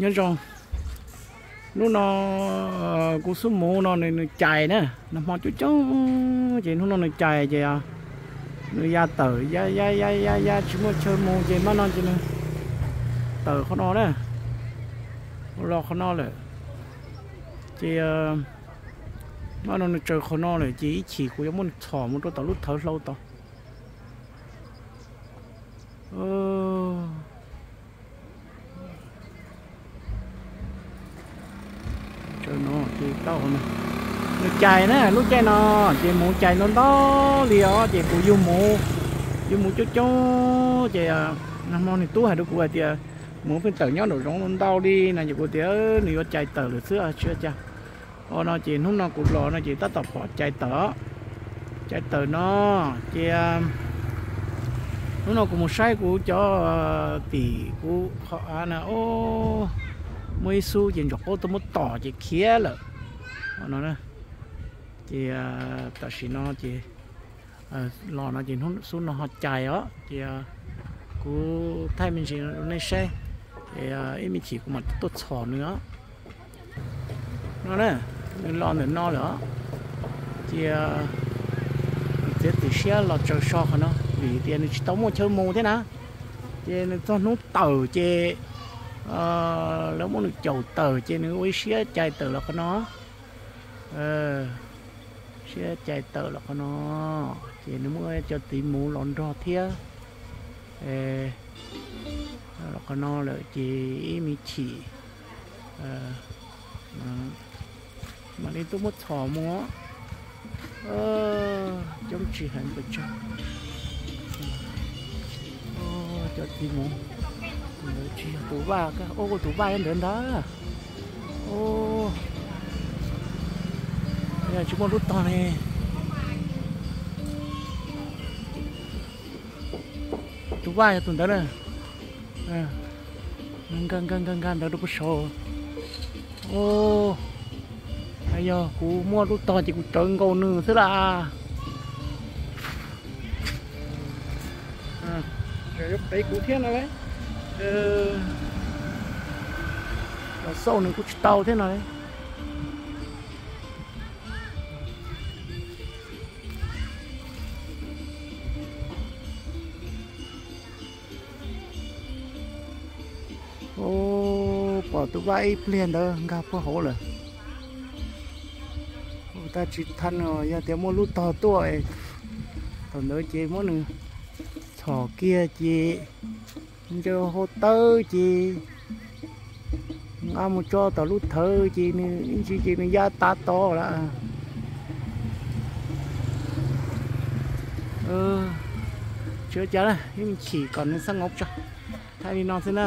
Nyob zoo, hnub no kuv xub mus no nws nws cais na, nag hmo coob coob ces hnub no nws cais ces nws ya tawm ya ya ya ya ya tsis muaj chaw mus ces hmo no ces nws tawm qhov no na, los qhov no lawm. Ces hmo no nws tsaws qhov no lawm ces ib chim kuv yuav muab nws txhom mus rau tom lub thawv hlau tod. Nws cais na, lub caij no ces mus cais ntau ntau li os ces kuv yug mus, yug mus coob coob ces nag hmo niag tub hais rau kuv hais tias mus pheej tawm nyob nraum zoov ntau li no ces kuv tias nws yuav cais tawm lawm xwb tsis ua cas. Ua no ces hnub no kuv los no ces tab tom pom cais tawm, cais tawm no ces hnub no kuv mus saib kuv cov tim kuv qhov av na, o, muaj ib xub ces ntsuam qaub tuaj muab tom ces khiav lawm no. Ces tam sim no ces los no ces hnub xub no ho cais os ces kuv thaij me ntsis rau nej saib, ib me chim kuv mam tuaj txhom nws os. No na, nws los ntawm no lawm os ces nws txiav txim siab los tsaws so qhov no vim tias nws tsis tau muaj chaw mus thiab na. Ces nws txog hnub tawm ces lawv muab nws caum tawm ces nws ua ib siab cais tawm los qhov no, siab cais tawm los qhov no ces nws muaj cov txiv mus los nrog thiab. Los qhov no lawm ces ib me chim mam li tuaj muab txhom mus. Coob tsis heev pes tsawg. Cov txiv mus, tus ntawd tsis yog tus vaj, o, tus vaj ntawd ntag. Yog tsis muaj lub tog ne. Tus vaj yog tus ntawd na. Nkag nkag nkag nkag ntawd rau puag saud. Yog kuv muaj lub tog ces kuv tsawv nkaus nws xwb las. Yuav pem kuv thiab no las. Los xauj nws kuj tsis tau thiab no las. Pom tus vaj ib pliag ntawd nkag puag hauv lawm. Ua tab tsis thaj no, yog tias muaj lub tog tuaj, thaum ntawd ces muab nws txhom kiag ces ncaws hau tawb ces nqa mus tso tom lub thawv ces nws ib ntsis ces nws ya tav tod lawm. Tsis ua cas, ib me chim kom nws xab ngov tso, thaij li no xwb na.